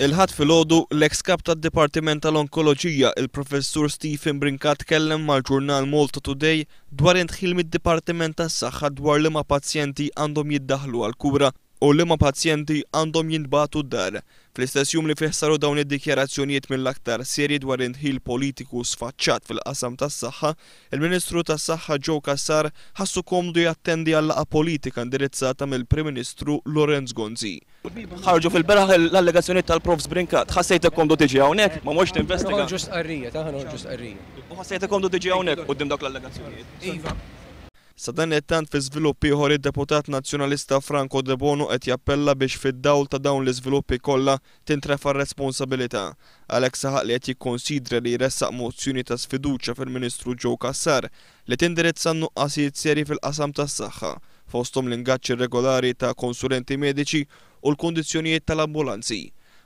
Il-Ħadd filgħodu, l-eks Kap tad-Dipartiment tal-Onkoloġija, il-Professur Stephen Brincat tkellem mal-ġurnal Malta Today dwar indħil mid-Dipartiment tas-Saħħa dwar liema pazjenti għandhom jiddaħħlu għall-kura u liema pazjenti għandhom jintbagħtu d-dar. Fl-istess jum li fih saru dawn id-dikjarazzjonijiet mill-aktar serji dwar indħil politiku sfaċċat fil-qasam tas-saħħa, il-Ministru tas-Saħħa Joe Cassar ħassu komdu jattendi għal laqgħa politika indirizzata mill-Prim Ministru Lawrence Gonzi. Ħarġu fil-beraħ l-allegazzjonijiet tal-Profs Brincat. Ħassejtek komdu tiġi hawnhekk? Ma mortx tinvestiga? Ħa noħorġu stqarrija, ta' ħa noħorġu stqarrija. U ħassejtek komdu tiġi hawnhekk quddiem dawk l-allegazzjonijiet? Iva. Sadanittant fi żvilupp ieħor id-Deputat Nazzjonalista Franco Debono qed jappella biex fid-dawl ta' dawn l-iżviluppi kollha tintrefa' r-responsabilità. Għalhekk saħaq li qed jikkonsidra li jressaq mozzjoni ta' sfiduċja fil-Ministru Joe Cassar li tindirizza n-nuqqasijiet serji fil-qasam tas-saħħa, fosthom l-ingaġġ irregolari ta' konsulenti mediċi u l-kundizzjonijiet tal-ambulanzi.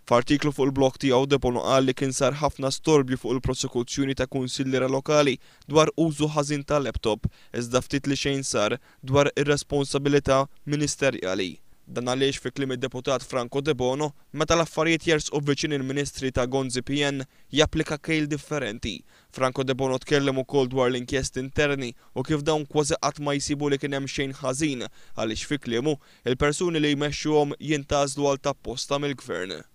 F'artiklu fuq il-blog tiegħu Debono qal li kien sar ħafna storbju fuq il-prosekuzzjoni ta' kunsilliera lokali dwar użu ħażin ta' laptop, iżda ftit li xejn sar dwar ir-responsabilità ministerjali. Dan għaliex fi kliem id-Deputat Franco Debono, meta l-affarijiet jersqu viċin il-Ministri ta' Gonzi PN, japplika kejl differenti. Franco Debono tkellem ukoll dwar l-inkjesti interni u kif dawn kważi qatt ma jsibu li kien hemm xejn ħażin għaliex fi kliemu, il-persuni li jmexxuhom jintgħażlu għal t'apposta mill-Gvern.